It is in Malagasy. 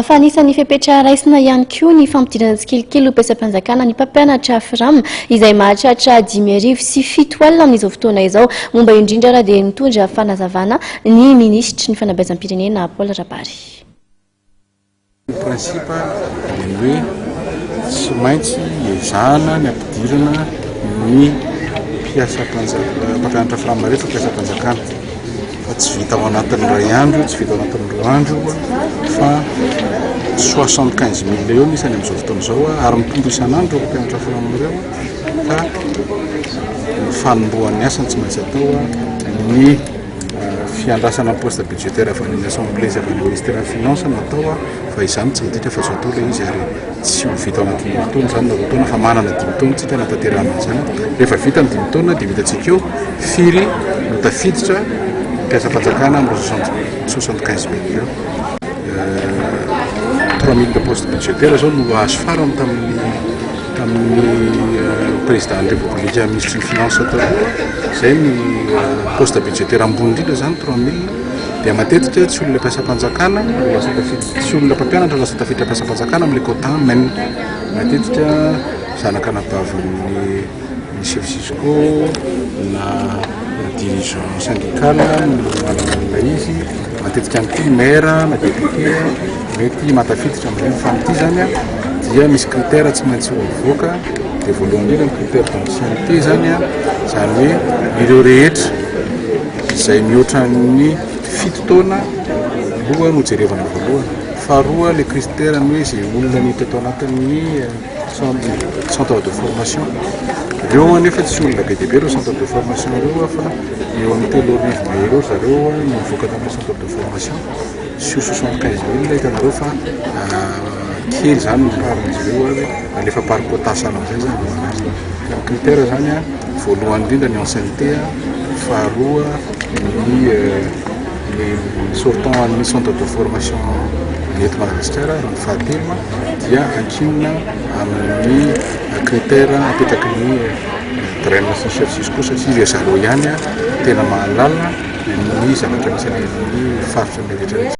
Fa anisan'ny fepetra raisina ihany koa ny fampidirana tsikelikely ho mpiasam-panjakana ny mpampianatra Fram izay mahatratra 75 amin'izao fotoana izao. Momba indrindra raha dia nitondra fanazavana ny minisitry ny fanabeazam-pirenena, Paul Rabary. Ny principe dia ny hoe tsy maintsy ezahana ny ampidirana ny mpiasam-panjakana, mpampianatra Fram rehetra mpiasam-panjakana, fa tsy vita ao anatin'ny 1 andro, tsy vita ao anatin'ny 2 andro, fa 75 000 eo misy any amin'izao fotoana izao, ary mitombo isan'andro ireo mpampianatra Fram ireo. Ka ny fanombohan'ny asany tsy maintsy atao, ny fiandrasana poste budgétaire avy any amin'ny assemblée sy avy any amin'ny ministère des finances no atao. Fa izany tsy midika fa tsy atao ilay izy, ary tsy ho vita ao anatin'ny 2 taona izany na 2 taona, fa manana 5 taona tsika anatanterahana an'izany. Rehefa vita ny 5 taona dia hitantsika eo firy no tafiditra mpiasam-panjakana amin'ireo 75 000 ireo. 3000 poste budgétaire zao no azo farany tamin'ny président ny république, ministre ny finance taloha zay. Ny poste budgétaire ambony indrindra zany 3000 dia matetika tsy olona mpiasam-panjakana lasa tafiditra, tsy olona mpampianatra lasa tafiditra mpiasam-panjakana amin'le quota MEN. Matetika zanaka anabavin'ny ny chef Cisco na dirigeant syndical no manana an'ilay izy. Matetika ihany koa maire na député mety mahatafiditra amin'ireny. Fa amin'ity zany a dia misy critère tsy maintsy ho avoaka. Dia voalohany indrindra ny critère d'ancienneté zany a, zany hoe ireo rehetra izay mihoatra ny 7 taona aloha no jerevana voalohany. Faharoa, le critère ny hoe zay olona niditra tao anatin'ny centre de formation ireo. Nefa tsy olona be dia be ireo centre de formation ireo, fa eo amin'ny 3000 mahery eo zareo no mivoaka tamin'ny centre de formation sur 75 000. Hitanareo fa kely zany ny part-n'izy ireo, ary alefa par quota sahala amizay zany vao anazy. Ny critère zany a, voalohany indrindra ny ancienneté a, faharoa ny sortant ny centre de formation ny eto Madagasikara, ary ny fahatelo dia ankinina amin'ny critère apetraky ny DREN sy chef Cisco, satria ry zareo ihany a tena mahalala ny zavatra misy any amin'ny faritra rehetra.